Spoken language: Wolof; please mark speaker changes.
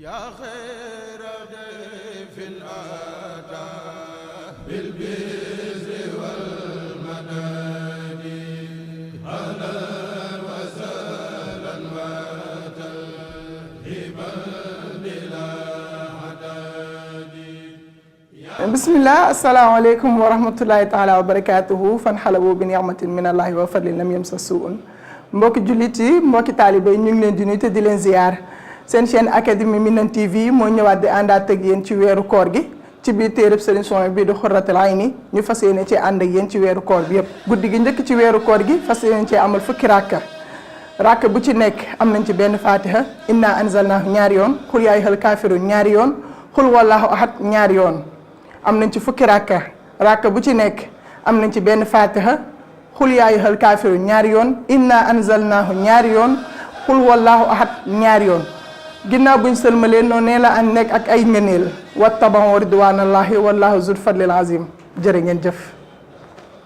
Speaker 1: يا خير ضيف أتى بالبر والمدد أهلا وسهلا وترحيبا بلا عدد.
Speaker 2: بسم الله السلام عليكم ورحمة الله تعالى وبركاته فانحلبوا بنعمة من الله وفضل لم يمسس سوء. mbokki jullit yi mbokki taalibe yi ñu ngi leen di nuyu te di leen ziar seen chaîne académie Minane TV moo ñëwaat di àndaat ak yéen ci weeru koor gi ci biir téereb Serigne Souhaïbou bii di Xurratul Ayni ñu fas yéene ci ànd ak yéen ci weeru koor bi yëpp. guddi gi njëkk ci weeru koor gi fas yéene ci amal fukki rakka bu ci nekk am nañ ci benn fatiha inna anzalnahu ñaari yoon xul yaa ayyuhal kaafiruun ñaari yoon xul wallaahu ahad ñaari yoon am nañ ci fukki rakka bu ci nekk am nañ ci benn fatiha xul yaa ayyuhal kaafiruun ñaari yoon inna anzalnaahu ñaari yoon xul wallaahu ahad ñaari yoon. ginnaaw buñ sëlmalee noonu nee la an nekk ak ay ngëneel wattabahu ridwaanallahi wallaahu zul fadlil azim jërë ngeen jëf.